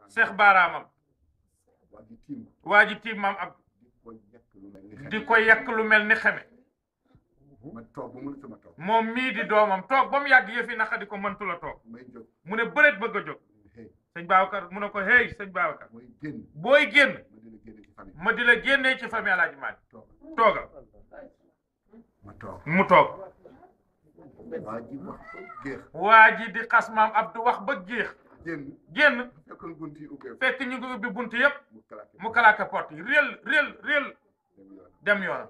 seex baaraamam waa ji tiim maam ab di ko yàq lu mel ni xeme moom mii di doomam toog ba mu yàgg yëfi naqa di ko mëntu la toog mu ne bëreet bëgg a jóg sëñ Babacar mu ne ko hey sëñ Babacar booy génn ma di la génnee ci famille Alaaji Maalik toogal mu toog waa ji di xas maam Abdou wax ba géex génn fekk ñu ngi ubbi bunt yëpp mu kalaake porte yi réel dem yoonam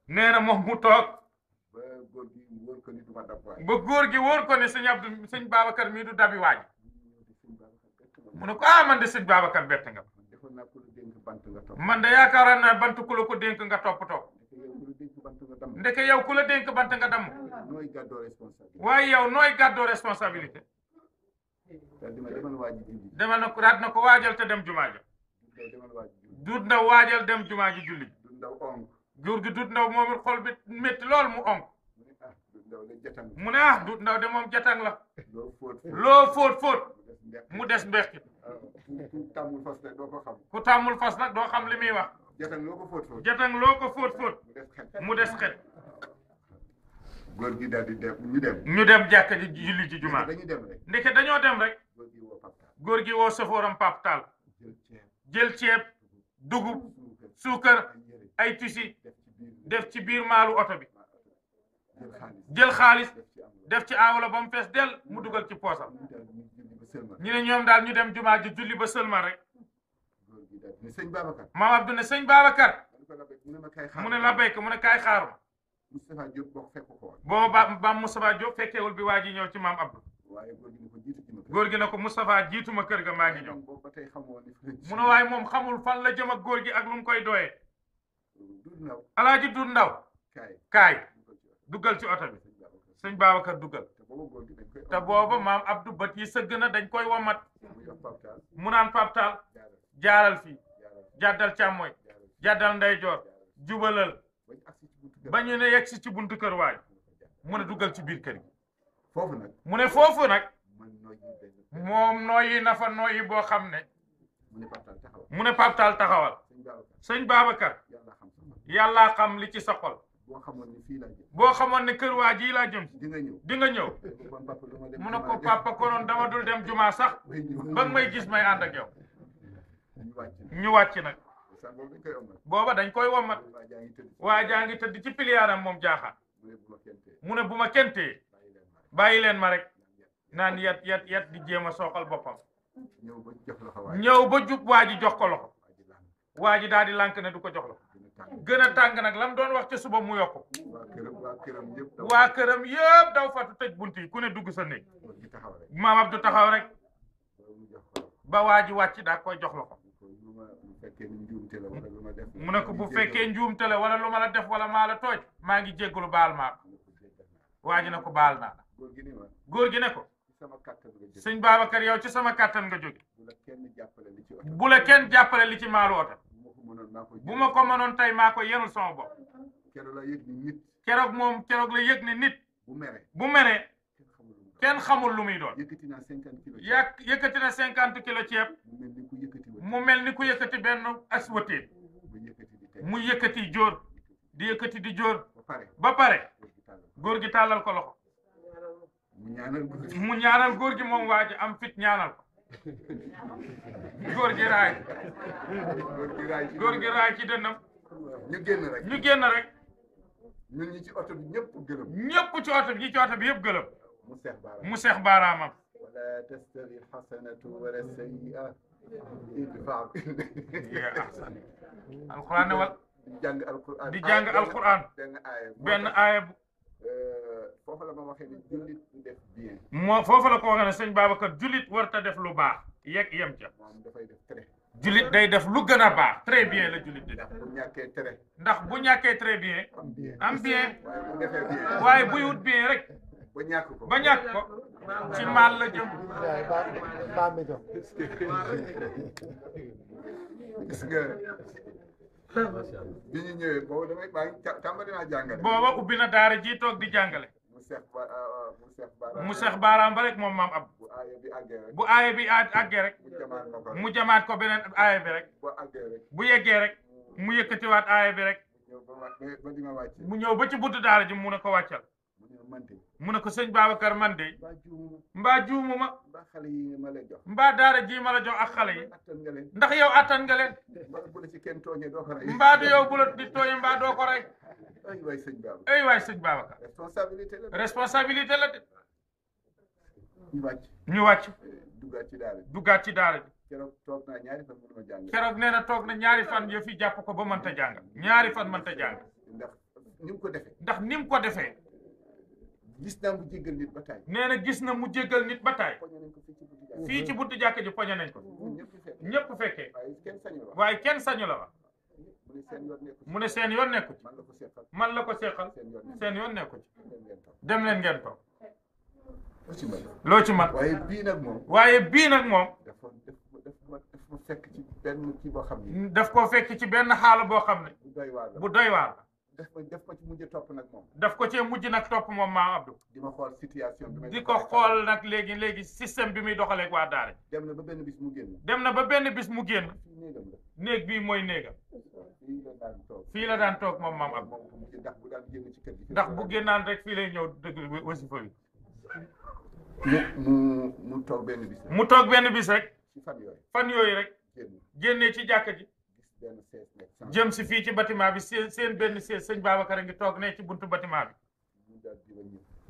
nee na moom mu toog ba góor gi wóor ko ne sëñ Abdou sëñ Babacar mii du dabi waaj mu ne ko man de sëñ Babacar bett nga man de yaakaaroon naa bant ku la ko dénk nga toppatoo ndeke yow ku la dénk bant nga damm waaye yow nooy gàddoo responsabilité demal na ko daal na ko waajal te dem jumaa ja duut ndaw waajal dem jumaa ji julli góor gi duut ndaw moom it xol bi métti lool mu onk mu ne duut ndaw de moom jatang la loo fóot mu des mbekki ku tàmmul fas nag doo xam li muy wax jatang loo ko fóot mu des xet góor gi daal di dem ñu dem jàkka ji julli ci jumaa ndeke dañoo dem rek góor gi woo safooram Pape Tall jël ceeb dugub suukar ay tisi def ci biir maalu oto bi jël xaalis def ci enveloppe ba mu fees del mu dugal ci poosam ñu ne ñoom daal ñu dem jumaa ji julli ba sëlma rek maam Abdou ne sëñ Babacar mu ne la béyk mu ne kaay xaaruma booba ba Moustapha Diop fekkeewul bi waa ji ñëw ci maam Abdou góor gi ne ko Moustapha jiituma kër ga maa ngi ñëw mu ne waaye moom xamul fan la jëm ak góor gi ak lu mu koy doyee alaaji Duut Ndaw kaay duggal ci oto bi sëñ Babacar duggal te booba maam Abdou bët yi sëgg na dañ koy womat mu naan Pape Tall jaaral fii jàddal càmmooy jàddal ndeyjoor jubalal ba ñu ne yegg si ci buntu kër waaj mu ne duggal ci biir kër gi mu ne foofu nag moom nooyi na fa nooyi boo xam ne mu ne Pape Tall taxawal sëñ Babacar yàllaa xam li ci sa xol boo xamoon ne kër waa ji laa jëm di nga ñëw mu ne ko papa konoon dama dul dem jumaa sax ba nga may gis may ànd ak yow ñu wàcc nag booba dañ koy wommat waa jaa ngi tëdd ci piliyaaram moom jaaxaan mu ne bu ma kentee bàyyi leen ma rek naan yat di jéem a sooxal boppam ñëw ba jub waa ji jox ko loxo waa ji daal di lànk ne du ko jox loxo gën a tàng nag lam doon wax ca suba mu yokk waa këram yëpp daw fatu tëj bunt yi ku ne dugg sa néeg maam Abdou taxaw rek ba waa ji wàcc daa koy jox loxo mu ne ko bu fekkee njuumte la wala lu ma la def wala maa la tooj maa ngi jéggalu baal maa ko waa ji ne ko baal naa la góor gi ne ko sëñ Babacar yow ci sama kàttan nga jóge bu la kenn jàppale li ci maalu oto bu ma ko mënoon tey maa ko yenul sama bopp keroog la yëg ne nit bu meree kenn xamul lu muy doon yëkkati na 50 kilos ceeb mu mel ni ku yëkkati benn aswatéen mu yëkkati jóor di yëkkati di jóor ba pare góor gi tàllal ko loxo mu ñaanal góor gi moom waa ji am fit ñaanal ko góor gi raay ci dënnam ñu génn rek ñun ñi ci oto bi ñëpp gëlëm ñëpp ci oto bi yëpp gëlëm mu seex baaraamam wala tastawi alxasanatu wala sayyi'a idfa alquran ne wal di jàng alquran benn aaya foofu la ma waxee ne jullit du def bien foofu la ko waxee ne sëñ Babacar jullit warta def lu baax yem ca dafay def très jullit day def lu gën a baax très bien la jullit di def ndax bu ñàkkee très bien am bien waaye buy wut bien rek ba ñàkk ko ci maal la jëm gis nga bi ñu ñëwee boobu maa ngi tàmbali naa jàngale booba ubbi na daara ji toog di jàngale mu mu seex baaraam ba rek moom maam ab bu aaye bi àggee rek mu jamaat ko beneen aaye bi rek bu yeggee rek mu yëkkatiwaat aaye bi rek mu ñëw ba ci buntu daara ji mu ne ko wàccal mu ne ko sëñ Babacar man de mbaa juumu ma mbaa daara ji ma la jox ak xale yi ndax yow attan nga leen mbaa du yow bu la di tooñe mbaa doo ko rey ay waay sëñ Babacar responsabilité la de ñu wàcc duggaat ci daara ji keroog nee na toog na ñaari fan yo fi jàpp ko ba mënta jàng ñaari fan mënta jàng ndax ni mu ko defee gis naa mu jéggal nit ba taay. nee na gis na mu jéggal nit ba taay fii ci buntu jàkk ji poñe nañ ko ñëpp fekkee waaye kenn sañu la wax mu ne seen yoon nekku ci man la ko seqal seen yoon nekku ci dem leen ngeen toog loo ci man waaye bii nag moom daf ko fekk ci benn xaala boo xam ne bu doy waar daf ko ci mujj topp nag moom. daf ko cee mujj nag topp moom maam Abdou. di ma xool situation bi. di ko xool nag léegi système bi muy doxalee waa daara. dem na ba benn bis mu génn. dem na ba benn bis mu génn. néeg bii mooy néegam. fii la daan toog moom maam Abdou. ndax bu génnaan rek fii lay ñëw dëgg wasifa bi. mu toog benn bis. mu toog benn bis rek. ci fan yooyu rek. génnee ci jàkka ji. jëm si fii ci bâtiment bi seen benn sëñ Babacar a ngi toog ne ci buntu bâtiment bi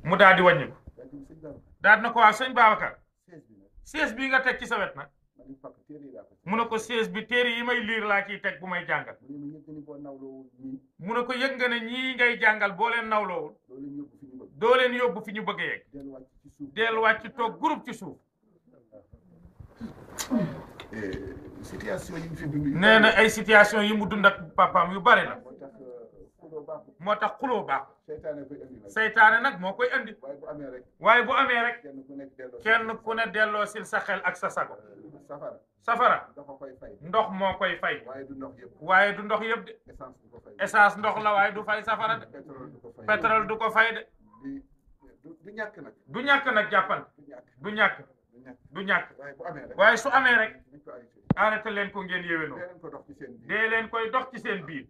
mu daal di wàññi ko daal na ko waaw sëñ Babacar siège bii nga teg ci sa wet nag mu ne ko siège bi téere yi may liir laa ciy teg bu may jàngal mu ne ko yëg nga ne ñii ngay jàngal boo leen nawloowul doo leen yóbbu fi ñu bëgg a yegg delluwaat ci toog groupe ci suuf situation yi mu fi dund. nee na ay situation yi mu dund ak papaam yu bari na moo tax xuloo baax seytaane nag moo koy andi waaye bu amee rek kenn ku ne delloo sil sa xel ak sa sago safara ndox moo koy fay waaye du ndox yëpp de essence ndox la waaye du fay safara de pétrole du ko fay de du ñàkk nag jàppal du ñàkk waaye su amee rek arrêté leen ko ngeen yéwénoo dee leen koy dox ci seen biir